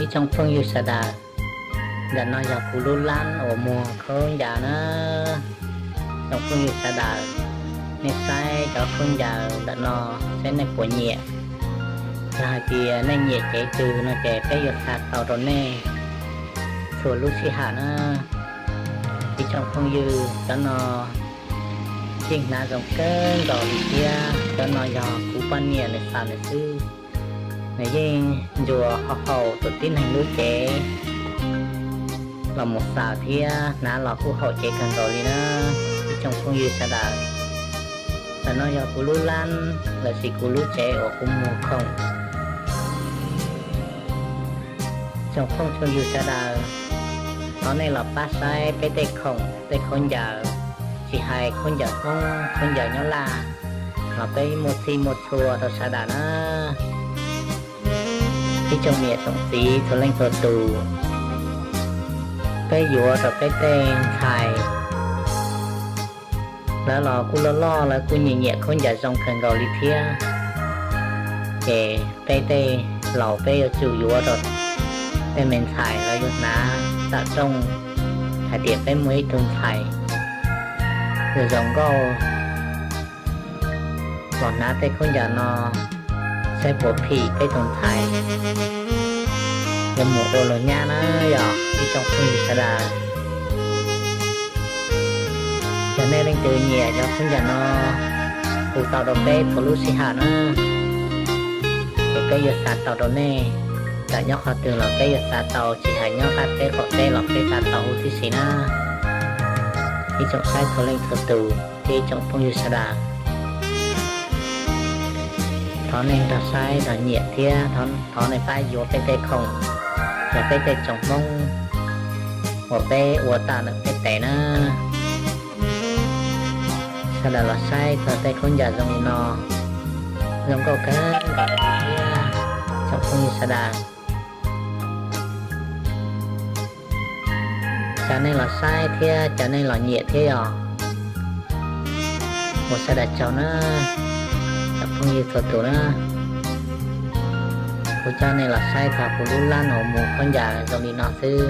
Tsoom phooj ywg sawv daws, ntawm no yog kuv lub lab uas muag khaub ncaws na. Tsoom phooj ywg sawv daws, nej saib cov khaub ncaws ntawm no saib nej puas nyiam. Yog hais tias nej nyiam cev twg no ces peb yuav xa tau rau nej txhua lub sij hawm na. Ib tsoom phooj ywg, cov no yeej hnav zoo kawg nkaus li thiab. Cov no yog kuv poj niam nws xaws nws xwb. Nws yeej ntsuas haus haum tus tib neeg lub cev los mus xaws thiab hnav los kuj haum cev kawg nkaus li na. Ib tsoom phooj ywg sawv daws, ntawm no yog kuv lub lab lossis kuv lub tsev uas kuv muag khoom. Tsoom phooj tsoom ywg sawv daws, thov nej los pab saib peb tej khoom tej khaub ncaws, tsis hais khaub ncaws Hmoob khaub ncaws Nyab Laj los peb muaj txhij muaj txhua rau sawv daws na. Ib tsoom niam tsoom txiv txhua leej txhua tus, peb yuav rau peb tej ntxhais, lawv los kuj loj loj lawv kuj nyiam nyiam khaub ncaws zoo kawg nkaus li thiab. Ces peb tej laus peb yuav tsum yuav rau tej me ntxhais lawv yuav hnav tawm rooj hais tias peb muaj ib tug ntxhais zoo nkauj los hnav tej khaub ncaws no saib puas phim peb tus ntxhais yuav mus ua luag nyab na. Yog ib tsoom phooj ywg sawv daws, yog nej leej twg nyiam cov khaub ncaws no, hu tau rau peb txhua lub sij hawm na, ces peb yuav xa tau rau nej. Txawm nyob qhov twg los peb yuav xa tau, tsis hais nyob qab teb qaum teb los peb xa tau huv tib si na. Ib tsoom saib txhua leej txhua tus thiab ib tsoom phooj ywg sawv daws, thov nej nrog saib nrog nyiam thiab thov nej pab yuav peb tej khoom, yog peb tej tsoom Hmoob uas peb ua tawm ntawm peb tes na. Sawv daws los saib txog tej khaub ncaws zoo li no, zoo nkauj kawg nkaus thiab tsoom phooj ywg sawv daws. Caw nej los saib thiab caw nej los nyiam thiab yog. Ua sawv daws tsaug na, tsoom phooj ywg txhua tus na. Kuv coj nej los saib txog kuv lub lab uas muag khaub ncaws zoo li no xwb.